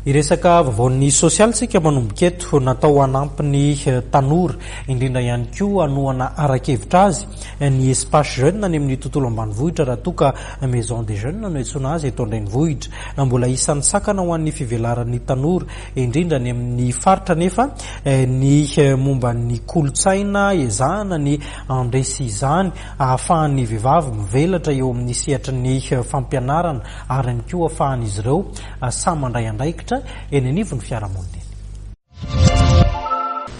Hiresaka vaovaon'ny sosialy isika manomboka eto. Natao hanampy ny tanora, indrindra ihany koa hanohana ara-kevitra azy ny Espace Jeune any amin'ny tontolo ambanivohitra raha toa ka Maison des Jeunes no iantsoana azy eto an-drenivohitra. Mbola isan'ny sakana ho an'ny fivelaran'ny tanora, indrindra any amin'ny faritra anefa ny momba ny kolontsaina, ezahana ny handresy izany ahafahan'ny vehivavy mivelatra eo amin'ny sehatry ny fampianarana ary ihany koa ahafahan'izy ireo samy mandray andraikitra eny anivon'ny fiarahamonina eny.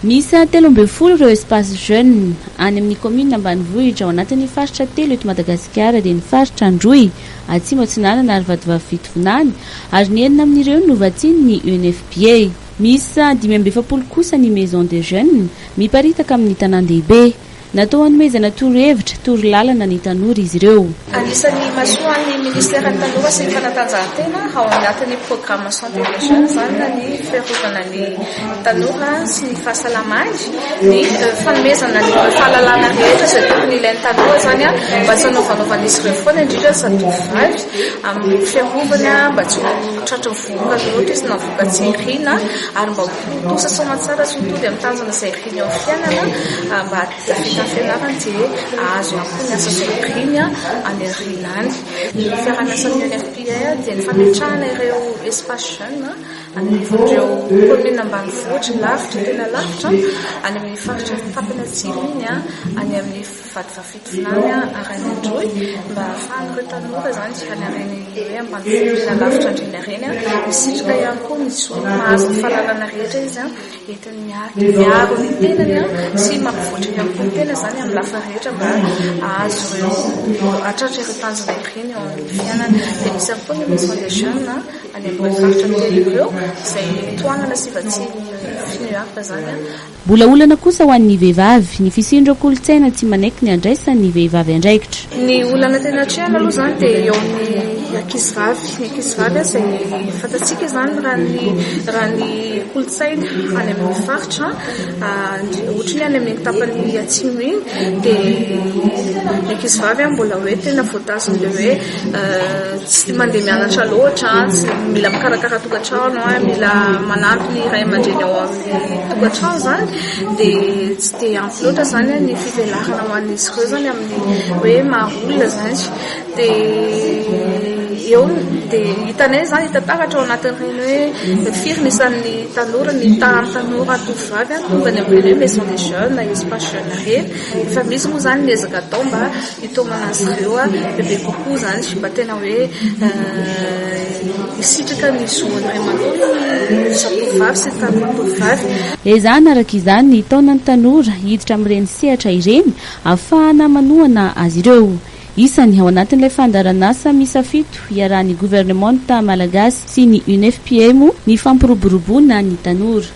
Miisa 13 ireo espaces jeunes any amin'ny kaominina ambanivohitra ao anatin'ny faritra telo eto Madagasikara dia ny faritra Androy, Atsimo Atsinanana ary Vatovavy Fitovinany ary ny enina amin'ireo no vatsian'ny UNFPA. Miisa 45 kosa ny maison des jeunes miparitaka amin'ny tanàn-dehibe. Natao hanomezana torohevitra, torolalana ny tanora izy ireo. Anisan'ny imasoan'ny Minisiteran'ny Tanora sy ny Fanatanjahantena ao anatin'ny Programme Santé des Jeunes izany ny fiarovana ny tanora sy ny fahasalamany, ny fanomezana ny fahalalana rehetra izay tokony ilain'ny tanora izany mba tsy hanaovanaovan'izy ireo foana, indrindra ny zatovovavy amin'ny fiarovana mba tsy ho tratry ny vohoka loatra izy na vohoka tsy irina ary mba ho tontosa soamantsara sy ho tody amin'ny tanjona izay iriny eo amin'ny fiainana mba hahavita ny fianarany dia hahazo ihany koa ny asa izay iriny any aoriana any. Ny fiaraha-miasa amin'ny UNFPA dia ny fametrahana ireo espace jeune any anivon'ireo commune ambanivohitra lavitra tena lavitra any amin'ny faritra tapany atsimo iny, any amin'ny Vatovavy Fitovinany ary any Androy mba hahafahan'ireo tanora izany any amin'ireny hoe ambanivohitra tena lavitra indrindra ireny misitraka ihany koa ny zo mahazo ny fahalalana rehetra izy entiny miaro ny tenany sy mampivoatra ihany koa ny tena izany amin'ny lafiny rehetra mba hahazo ireo hahatratra ireo tanjona ireny eo amin'ny fiainana. Dia misy ihany koa ny maison des jeunes any amin'ireo faritra telo ireo izay tohanana sy vatsian'ny FNUAP izany. Mbola olana kosa ho an'ny vehivavy ny fisian'ireo kolontsaina tsy manaiky ny handraisan'ny vehivavy andraikitra. Ny olana tena atrehina aloha izany dia eo amin'ny ankizivavy. Ny ankizivavy izay fantatsika izany raha ny raha ny kolontsaina any amin'ny faritra, ohatra ny any amin'iny tapany atsimo iny dia ny ankizivavy mbola hoe tena voatazon'ilay hoe tsy mandeha mianatra loatra, tsy mila mikarakara tokantrano, mila manampy ny ray aman-dreny ao amin'ny tokantrano izany dia tsy dia ampy loatra izany ny fivelarana ho an'izy ireo izany amin'ny hoe maha olona izany. Dia eo dia hitanay izany, hita taratra ao anatin'ireny hoe firy ny isan'ny tanora, ny tahan'ny tanora tovovavy tonga any amin'ireny hoe maison des jeunes, espace jeune ireny. Efa misy moa izany ny ezaka atao mba hitaomana azy ireo bebe kokoa izany mba tena hoe hisitraka ny zon'ny ray aman-dreny ny zatovovavy sy ny tanora tovovavy. Ezahana araka izany ny hitaona ny tanora hiditra amin'ireny sehatra ireny ahafahana manohana azy ireo. Isany ao anatin'ilay fandaharanasa miisa fito iarahan'ny governemanta malagasy sy ny UNFPA moa ny fampiroboroboana ny tanora.